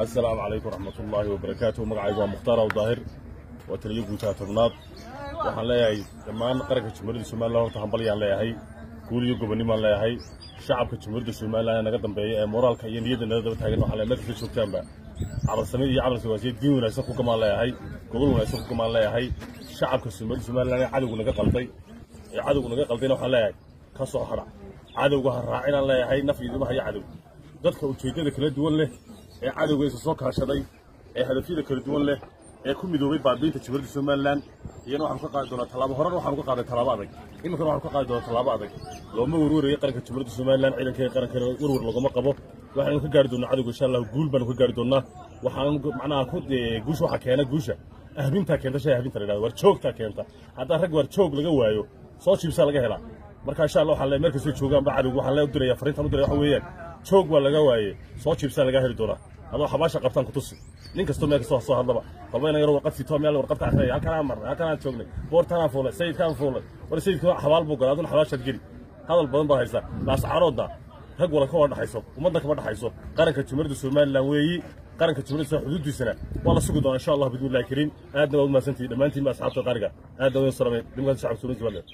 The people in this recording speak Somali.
Assalaamu calaykum waraxmatullaahi wabarakaatuh. Magacaygu waa Mukhtaar Aw Daahir, waa taliyo guutaha 10aad. Waxaan leeyahay dhammaan qaranka Jamhuuriyadda Somalilan horta hambalyaan leeyahay, guul iyo gobonnimoaan leeyahay. Shacabka Jamhuuriyadda Somalilan ee naga dambeeya ee moraalka iyo niyadda naga daba taagan waxaan leeyahay meel kasta joogtaanba cabalsamid iyo cabalsa waasiya diin wanaagsan ku gamaan leeyahay, gobol wanaagsan ku gamaan leeyahay. Shacabka Jamhuuriyadda Somalilan ee cadowgu naga qalday, ee cadowgu naga qaldayna waxaan leeyahay ka soo hadha cadowga, ha raacinaan leeyahay. Naf idima hayo cadow. Dadka ujeeddada kala duwan leh ee cadowga isa soo kaashaday ee hadafyada kala duwan leh ee ku midoobay baabiinta Jamhuuriyadda Somalilan iyana waxaanu ka qaadi doonaa tallaabo. Horena waxaanu ka qaaday tallaabo adag, iminkana waxaanu ka qaadi doonaa tallaabo adag. Looma werwerayo qaranka Jamhuuriyadda Somalilan, ciidankeega qarankana werwer loogama qabo. Waxaanu ka gaari doonaa cadowga insha Allah, guul baanu ka gaari doonaa. Waxaanu macnaha ku guusha waxaa keena guusha ahbintaa keenta, shay ahbinta la yidhahdo war joogtaa keenta. Haddaa rag war joog laga waayo, soo jiibsaa laga helaa. Marka insha Allah waxaan leeyahay meel kastoo joogaanba cadowga waxaan lee u diraya, fariintaan u diraya waxa weeyaan joog waa laga waaye, soo jiibsaa laga heli doonaa. Adoo xabaasha qabtaan ku tusi nin kastoo meel kastoo soo hadlaba kolba ina yaro warqad sito meel warqad ka akhriyay, halkanaan marnay, halkanaan joognay, boortanaan fuulay, sayidkaan fuulay. War sayidka xabaal buu galay, aduna xabaashaad geli. Hadal badan baad haysaa. Laascaroodna rag wala ka wada dhaxayso, ummadna kama dhaxayso. Qaranka Jamhuuriyadda Somalilan weeyi, qaranka Jamhuuriyadda xuduudiisana waa la sugi doonaa insha Allah bidnillahi kariim. Aadna waad u mahadsantihiin dhammaantiin ba asxaabta qaariga, aadna waan salaamay nimanka shacabka Somaliland.